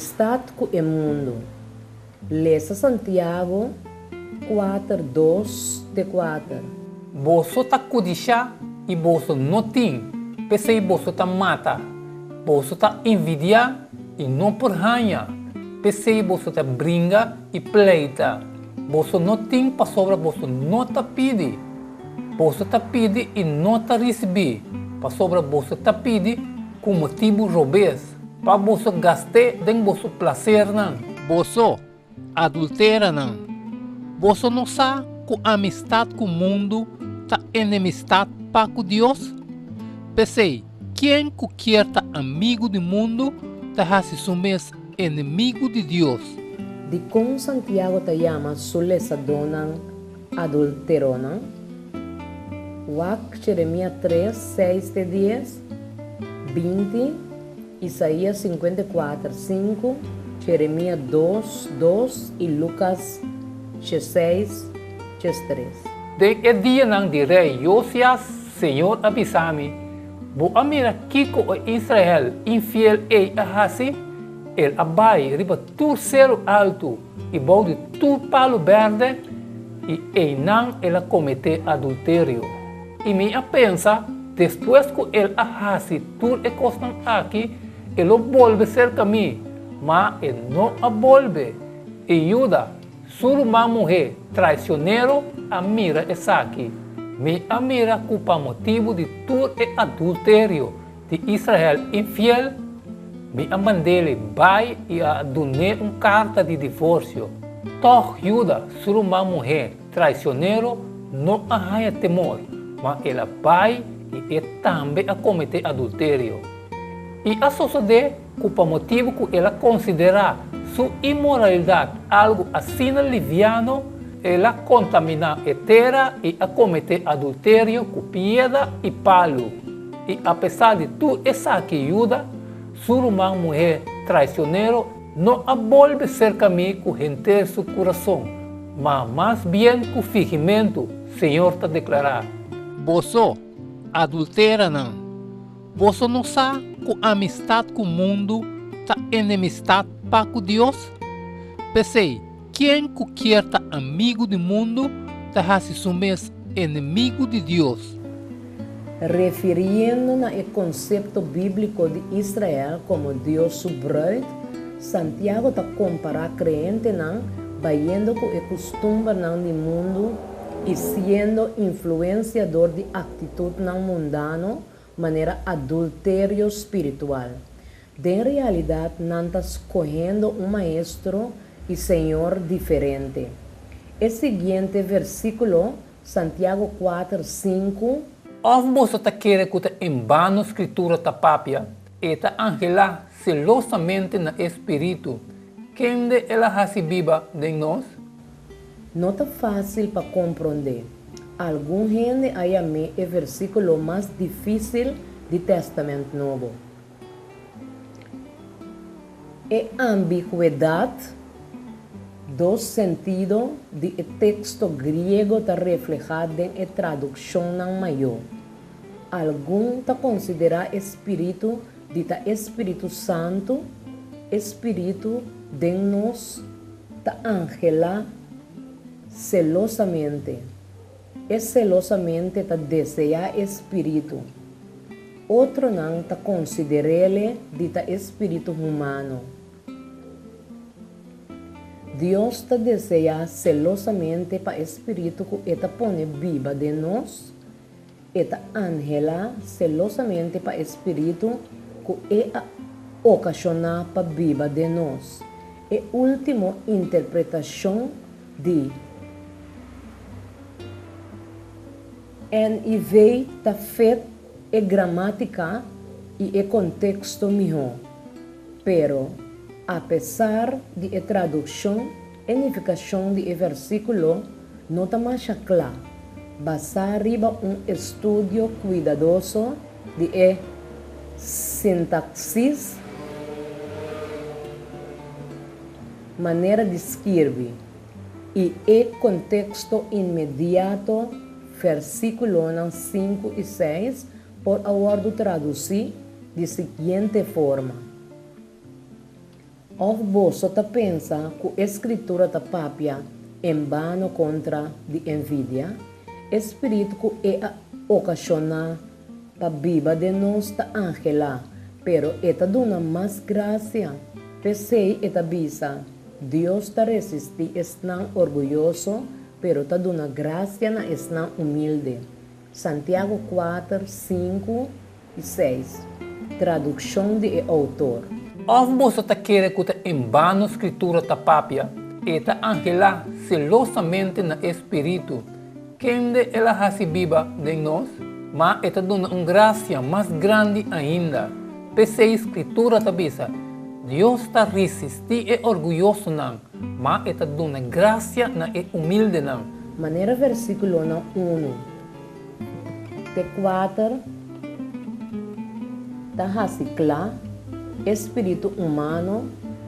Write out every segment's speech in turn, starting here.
Amistat ku e mundu. Lesa Santiago kuater, dos te kuater. Boso ta kudishá i boso no tin, p'esei boso ta mata. Boso ta envidiá i no por haña, p'esei boso ta bringa i pleita. Boso no tin pasobra boso no ta pidi. Boso ta pidi i no ta risibí, pasobra boso ta pidi ku motibu robes, pa boso gast'é den boso plasernan. Boso, adulteranan, boso no sa ku amistat ku mundu ta enemistat pa ku Dios? P'esei, ken ku kier ta amigu di mundu ta hasi su mes enemigu di Dios. Dikon Santiago ta yama su lesadónan adulteronan? Wak Jeremia tres, seis te dies, 20, Isaías 54, 5, Jeremia 2, 2 i Lukas 16, 13. Den e dianan di rei Josias, señor a bisa mi, Bo a mira kiko e Israel infiel ei a hasi? El a bai riba tur seru altu i bou di tur palu bèrdè, i einan el a kometé adulterio. I mi a pensa, Despues ku el a hasi tur e kosnan aki, e lo bolbe serka mi, ma e no a bolbe. I Juda, su ruman muhé traisionero, a mira esaki. Mi a mira ku pa motibu di tur e adulterio di Israel infiel, mi a mand'é bai i a dun'é un karta di divorsio. Tòg Juda, su ruman muhé traisionero, no a haña temor, ma el a bai i e tambe a kometé adulterio. I a sosodé ku pa motibu ku el a konsiderá su inmoralidat algu asina liviano, el a kontaminá e tera i a kometé adulterio ku piedra i palu. I apesar di tur esaki Juda, su ruman muhé traisionero, no a bolbe serka mi ku henter su kurason, ma mas bien ku figimentu, Señor ta deklará. Boso, adulteranan, boso no sa ku amistat ku mundu ta enemistat pa ku Dios? P'esei, ken ku kier ta amigu di mundu ta hasi su mes enemigu di Dios. Refiriendo na e konsepto bíbliko di Israel komo Dios su brùit, Santiago ta kompará kreentenan bayendo ku e kustumbernan di mundu i siendo influensia dor di aktitutnan mundano manera adulterio spiritual. Den realidat nan ta skohendo un maestro i señor diferente. E siguiente versíkulo, Santiago kuater, sinku, Òf boso ta kere ku ta en bano Skritura ta papia? E ta anhelá selosamente na e Spiritu, kende el a hasi biba den nos? No ta fásil pa komprondé. Algun hende a yam'é e versíkulo mas difísil di Tèstamènt Nobo. E ambigwedat, dos sentido, di e teksto griego ta reflehá den e tradukshonnan mayó. Algun ta konsiderá e spiritu di ta e spiritu santu, e spiritu den nos ta anhelá selosamente. E selosamente ta deseá e spiritu. Otronan ta konsider'ele di ta e spiritu humano. Dios ta deseá selosamente pa e spiritu ku e ta pone biba den nos, e ta anhelá selosamente pa e spiritu ku e a okashoná pa biba den nos. E último interpretashon di NIV ta fet e gramátika i e konteksto mihó. Pero, apesar di e tradukshon, e nifikashon di e versíkulo no ta masha kla, basá riba un estudio kuidadoso di e sintaksis, manera di skirbi, i e konteksto inmediato, versíkulonan sinku i seis por a wòrdu tradusí di siguiente forma, Òf boso ta pensa ku e Skritura ta papia en bano kontra di envidia? E spiritu ku e a okashoná pa biba den nos ta anhelá, pero e ta duna mas grasia. P'esei e ta bisa, Dios ta resistí esnan orguyoso, pero ta duna grasia na esnan humilde. Santiago kuater, sinku i seis, Tradukshon di e outor. Òf boso ta kere ku ta en bano Skritura ta papia? E ta anhelá selosamente na e Spiritu, kende el a hasi biba den nos, ma e ta duna un grasia mas grandi ainda. P'esei Skritura ta bisa, Dios ta risistí e orguyosonan, ma e ta duna grasia na e humildenan. Manera versíkulonan unu te kuater ta hasi kla, e spiritu humano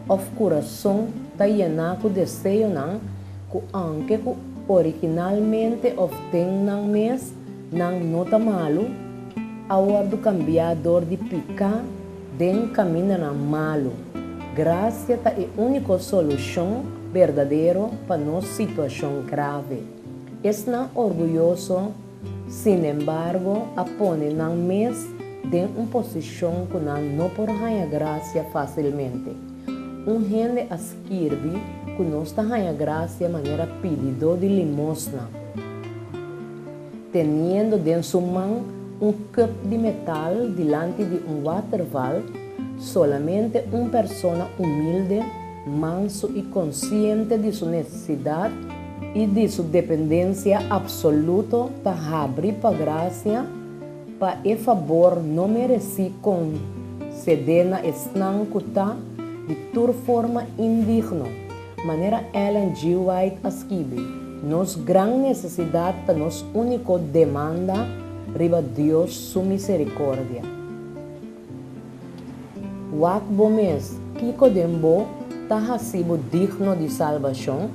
òf kurason ta yená ku deseonan ku aunke ku originalmente òf den nan mes nan no ta malu, a wòrdu kambiá dor di piká den kamindanan malu. Grasia ta e úniko solushon berdadero pa nos situashon grave. Esnan orguyoso, sinembargo, a pone nan mes den un posishon ku nan no por haña grasia fásilmente. Un hende a skirbi ku nos ta haña grasia manera pididó di limosna, teniendo den su man un cup di metal dilanti di un waterval, solamente un persona humilde, manso i konsiente di su nesesidat i di su dependensia apsoluto ta habri pa grasia, pa e fabor no meresí konsedé na esnan ku ta di tur forma indigno. Manera Ellen G. White a skibi, Nos gran nesesidat ta nos úniko demanda riba Dios su miserikordia. Wak bo mes, kiko den bo ta hasi bo digno di salbashon?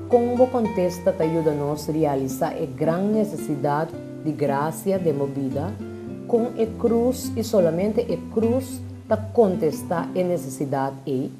Kon bo kontesta ta yuda nos realisá e gran nesesidat di grasia den bo bida? Kon e krus i solamente e krus ta kontestá e nesesidat ei?